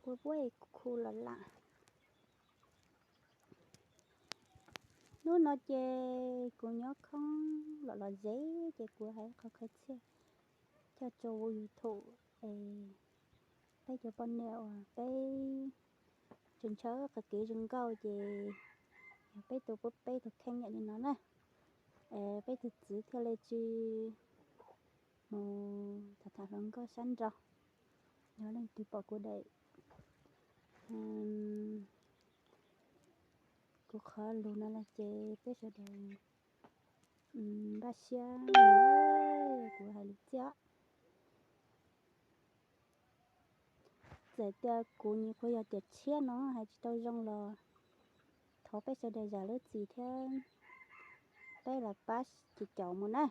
Ua puab khu los lam. Hnub no ces kuv nyob khoob los los zeb ces kuv hais qhov khaws txhiaj coj rau YouTube es peb cov poj niam uas peb tseem ntshaw qhov kev zoo nkauj ces yog peb tus pub peb tus kheej yam li no na, es peb tus txiv thiaj li tsis mus tham tham hluas nkauj sab nraud. Yog leej twg pom kuv daim, kuv qhov lus no los ces peb sawv daws npaj siab, kuv hais lus txiaj. Txawm tias kuv nyuam qhuav yog tiam tshiab no hais tsis tau zoo los thov peb sawv daws zam lub txim thiab peb los pab tsis caum mus na.